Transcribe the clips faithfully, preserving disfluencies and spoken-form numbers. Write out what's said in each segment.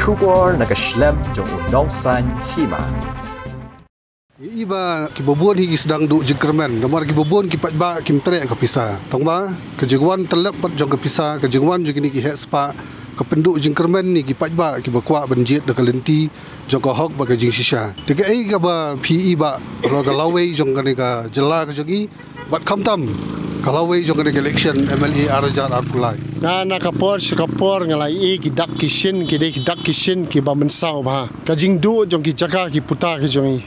Khubor na ka shlem jong u nongsan hima. Ïa i ba kiba bun hi ki sdang duh jingkyrmen, namar kiba bun ki paidbah kim treh ka pisa. Tang ba ka jingwan tyllep pat jong ka pisa, ka jingwan jong kine ki heh spah, ka pynduh jingkyrmen ïa ki paidbah kiba kwah ban jied da ka lynti jong ka hok bad ka jingshisha. Te kaei kaba phi i ba, ba ka lawei jong kane ka jylla ka jong i, bad khamtam ka lawei jong kane ka election M L A ar hajar arphew lai. Na, na ka por sha ka por nga la i ki dak ki shin, ki dei ki dak ki shin kiba mynsaw bha. Ka jingduh jong ki jaka ki puta ki jong i,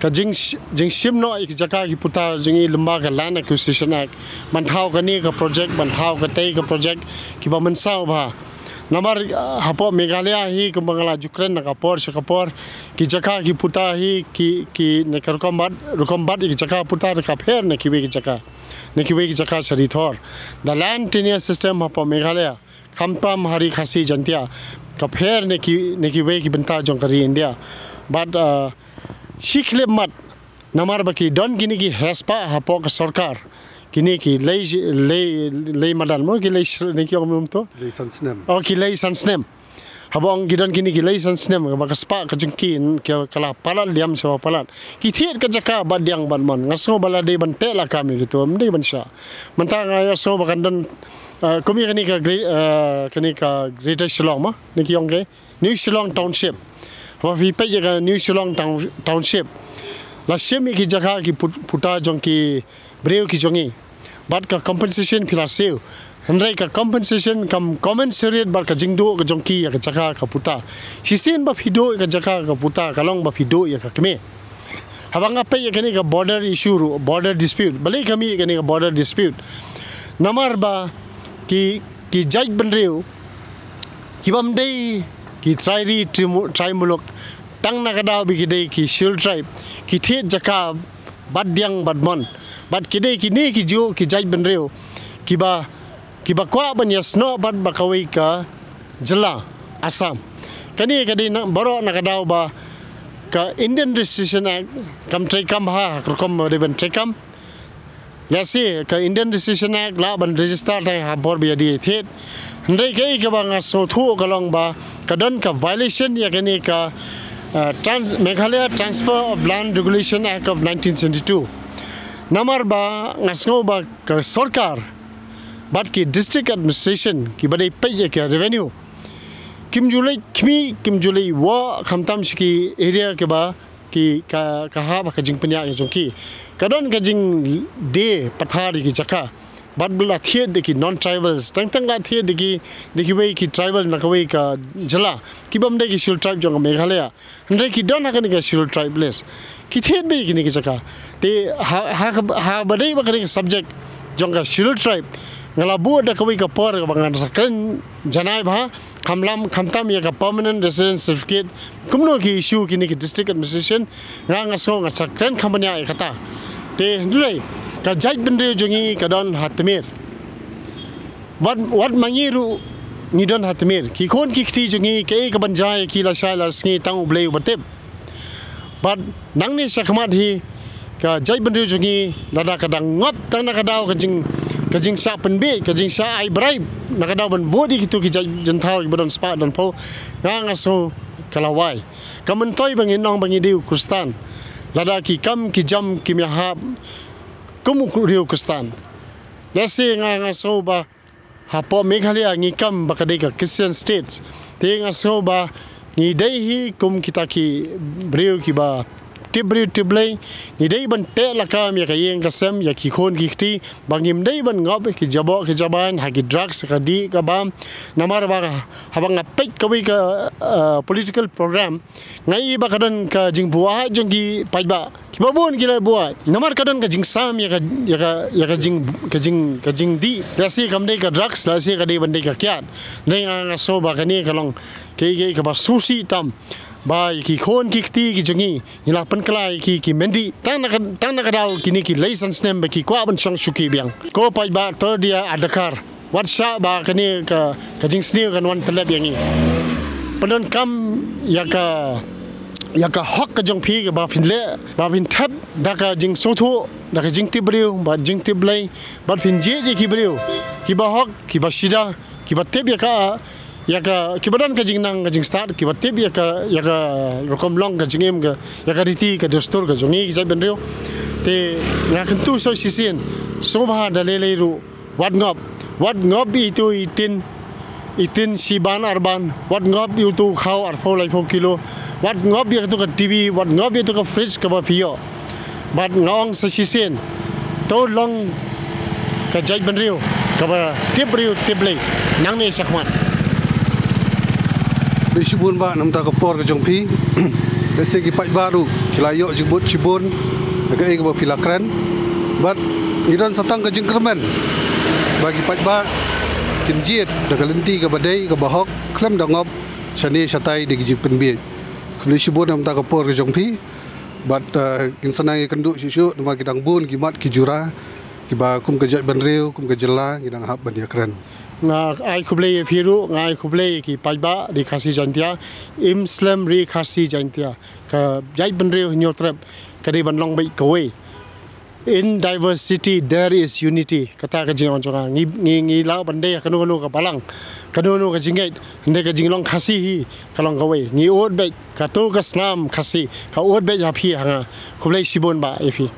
ka jing, jingshim noh ïa ki jaka ki puta jong i lyngba ka Land Acquisition Act, ban thaw kane ka project, ban thaw katei ka project, kiba mynsaw bha. Namar, ah, hapoh Meghalaya hi kumba nga la ju kren na ka por sha ka por, ki jaka ki puta hi ki, ki na ka rukom bat, rukom bat ïa ki jaka puta da ka pher na kiwei ki jaka, na kiwei ki jaka sha ri thor. The land tenure system hapoh Meghalaya, khamtam ha ri Khasi Jaintia, ka pher na ki, na kiwei ki bynta jong ka ri India. Bad, ah, shi khyllipmat, namar ba ki don kine ki heh spah hapoh ka sorkar. Kine ki lei, lei, lei madan mo, ki lei shr-, ne ki ong mo to? Lei san snem. Oh, ki lei san snem. Haba ong ki don kine ki lei san snem, ba ka spah ka jong ki, ki ka la palat liam sha ba palat. Ki thied ka jaka bad diang bad mon. Nga sngew ba la dei ban teh lakam ïa kito, ym dei ban shah. Mynta nga ïohsngew ba kan don, eh, kum ïa kane ka gre-, eh, kane ka Greater Shillong mo, ne ki ong ka New Shillong Township. Haba phi peit ïa ka New Shillong Town-, Township, la shim ïa ki jaka ki put-, puta jong ki briew ki jong i. Bad ka compensation phi la siew. Hynrei ka compensation kam commensurate bad ka jingduh ka jong ki ïa ka jaka ka puta. Shisien ba phi duh ïa ka jaka ka puta ka long ba phi duh ïa ka kmie. Haba nga peit ïa kane ka border issue ruh, border dispute. Balei ka mih ïa kane ka border dispute? Namar ba ki, ki jaitbynriew, ki bym dei ki trai ri, trai mu-, trai muluk, tang na ka daw ba ki dei ki Scheduled Tribe, ki thied jaka bad diang bad mon. Bad ki dei kine ki ju, ki jaitbynriew kiba, kiba kwah ban ïasnoh bad ba kawei ka jylla Assam. Kane ka dei na, baroh na ka daw ba ka Indian Registration Act kam treikam ha, ha ka rukom ba dei ban treikam. Lehse ka Indian Registration Act lah ban register tang ha bor ba ïa dei thied. Hynrei kaei kaba nga sngewthuh ka long ba ka don ka violation ïa kane ka, uh, Trans-, Meghalaya Transfer of Land Regulation Act of nineteen seventy-two. Namar ba nga sngew ba ka sorkar bad ki district administration kiba dei peit ïa ka revenue, kim ju leit khmih, kim ju leit wah, khamtam sha ki area kiba ki ka, ka hap ha ka jingpynïaid ka jong ki. Ka don ka jingdie pathar ïa ki jaka. Bad ba la thied da ki non-tribals, teng teng la thied da ki, da kiwei ki tribal na kawei ka jylla, ki bym dei ki Scheduled Tribe jong ka Meghalaya. Hynrei ki don ha kane ka Scheduled Tribe list. Ki thied beit ïa kine ki jaka. Te ha, ha, ha ba dei ba kane ka subject jong ka Scheduled Tribe, nga la buh da kawei ka por kaba ngan sa kren janai bha, khamtam, khamtam ïa ka permanent resident certificate. Kumno ki issue kine ki district administration, nga, nga sngew ngan sa kren kham bniah ïa kata. Te hynrei ka jaitbynriew jong ngi ka don ha tmier. Wat, wat ma ngi ruh ngi don ha tmier. Ki khun ki kti jong ngi kaei kaban jia ïa ki lashai lasngi tang U Blei uba tip. Bad nangne shakhmat hi ka jaitbynriew jong ngi lada ka dang ngop tang na ka daw ka jing, ka jingshah pynbeit, ka jingshah ai bribe na ka daw ban vote ïa kito ki jait jynthaw kiba don spah don phew, nga, nga sngew ka la wai. Ka myntoi ba ngin ong ba ngi dei u Khristan, lada ki kam ki jam kim ïahap kum u riew Khristan. Lehse nga, nga sngew ba hapoh Meghalaya ngi kam ba ka dei ka Christian state. Te nga sngew ba ngi dei hi kum kita ki briew kiba tip briew tip Blei, ngi dei ban teh lakam ïa ka ïing ka sem, ïa ki khun ki kti, ba ngim dei ban ngop ki jaboh ki jaban ha ki drugs, ka dih ka bam. Namar ba haba nga peit kawei ka, uh, political program, nga i ba ka don ka jingbuaid jong ki paidbah. Kiba bun ki la buaid. Namar ka don ka jingsam ïa ka, ïa ka, ïa ka jing, ka jing, ka jingdih. Lehse kam dei ka drugs, lehse ka dei ban dei ka kiad. Hynrei nga, nga sngew ba kane ka long kaei kaei kaba sngewsih tam. Ba ïa ki khun ki kti ki jong ngi, ngi la pynkylla ïa ki, ki myndih. Tang na ka, tang na ka daw kine ki lei san snem ba ki kwah ban shong shuki biang. Ko paidbah, to dia adakar. Wat shah ba kane ka, ka jingsniew kan wan tyllep ïa ngi. Pyndonkam ïa ka, ïa ka hok ka jong phi kaba phin leh, ba phin thep da ka jingsngewthuh, da ka jingtip briew bad jingtip Blei, bad phin jied ïa ki briew kiba hok, kiba shida, kiba tip ïa ka, ïa ka, kiba don ka jingnang ka jingstad, kiba tip ïa ka, ïa ka rukom long ka jingim ka, ïa ka riti ka dustur ka jong ngi ki jaitbynriew. Te nga kyntu shuh shisien, sngewbha da lei lei ruh, wat ngop, wat ngop ïa itu i tin, i tin shiban arban, wat ngop ïa utu u khaw arphew laiphew kilo, wat ngop ïa katu ka T V, wat ngop ïa utu ka fridge kaba phi ïoh. Bad nga ong sa shisien, to long ka jaitbynriew kaba tip briew tip Blei nangne shakhmat. Khublei shibun bah namar ka por ka jong phi. Lehse ki paidbah ruh ki la ïoh jingbud shibun na kaei kaba phi la kren. Bad ngi don sa tang ka jingkyrmen ba ki paidbah kin jied da ka lynti kaba dei kaba hok, khlem da ngop shane shatai da ki jingpynbieit. Khublei shibun namar ka por ka jong phi. Bad, eh, ngin sa nang ïakynduh shuh shuh namar ki dang bun ki mat ki jura kiba kum ka jaitbynriew, kum ka jylla ngi dang hap ban ïakren. Nga ai khublei ïa phi ruh, nga ai khublei ïa ki paidbah ri Khasi Jaintia, im slem ri Khasi Jaintia. Ka jaitbynriew Hynñiewtrep ka dei ban long beit kawei. In diversity there is unity. Kata ka jingong jong nga. Ngi, ngi, ngi lah ban dei kano kano ka balang, kano kano ka jingngeit, hynrei ka jinglong Khasi hi ka long kawei. Ngi ud beit, kato ka snam Khasi ka ud beit ha phi ha nga. Khublei shibun bah ïa phi.